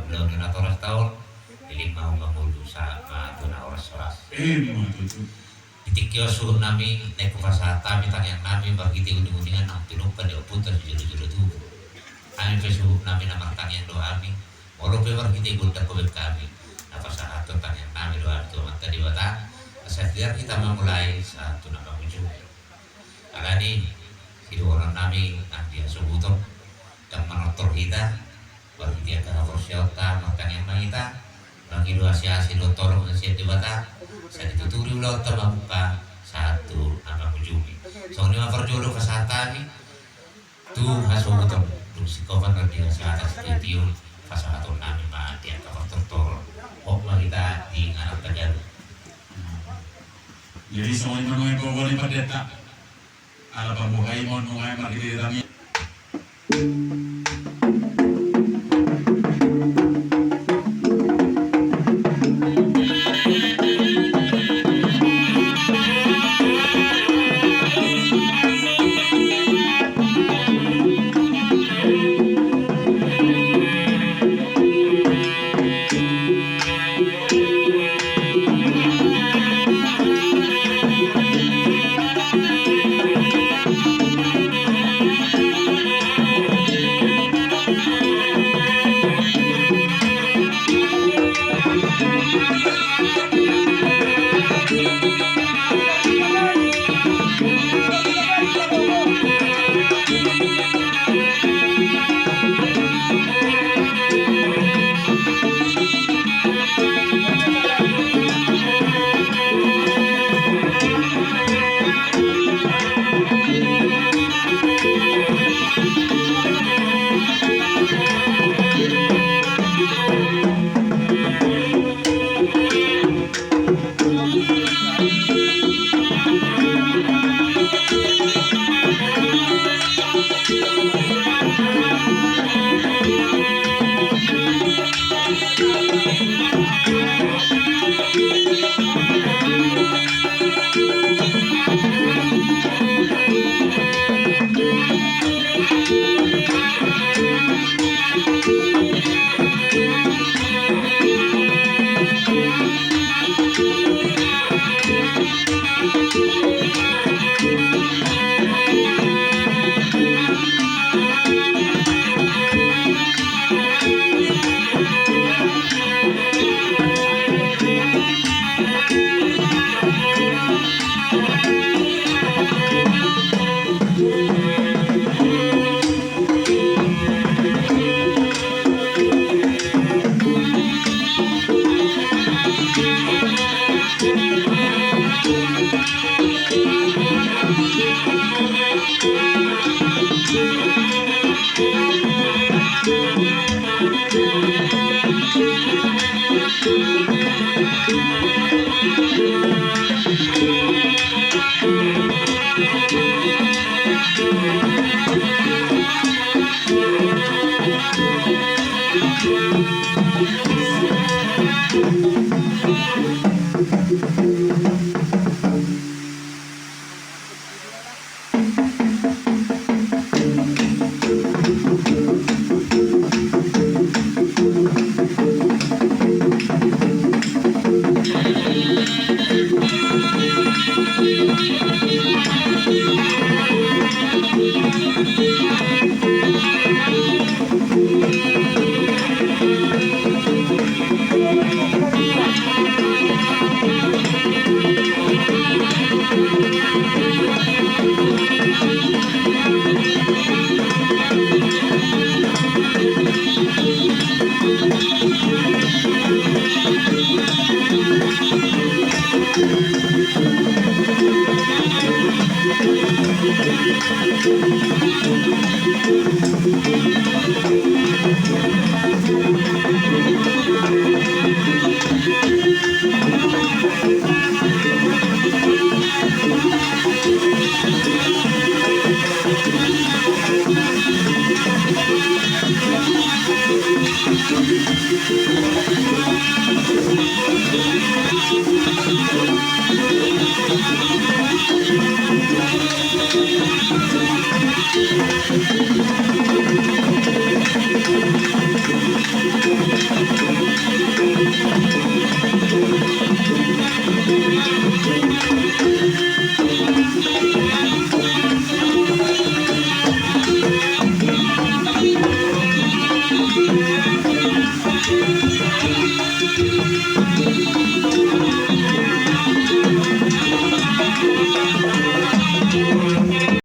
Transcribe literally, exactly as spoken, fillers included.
Lalu natoras taon, leleng ma hamu mangolu sahat ma tu na horas-horas. Ima tutu. Di tingki on suhut nami, naeng hupasahat hami tangiang nami marhite uning-uningan naung tinompa ni ompunta sijolo-jolo tubu. Hami pe suhut nami na martangiang do hami, molo pe marhite gondang hubaen hami, na pasahathon tangiang nami do hami tu Amanta Debata, asa biar hita mamulai sahat tu na mangujungi. Alani i, sidohonon nami nang di hasuhuton, ndang manortor hita, marhite angka haporseaonta, martangiang ma hita, mangido asi-asi dohot holong sian Debata, sai dituturi ulaonta mamungka sahat tu na mangujungi. Songon i ma parjolo pasahat hami tu hasuhuton, dung singkop on di hasahatan sitio-tio, pasahaton nami ma di angka partortoron. Hot ma hita di inganan tajalu. Jadi songon i ma nuaeng, boha ni pandita. Ala pamuhai ma on nuaeng marhite tangiang.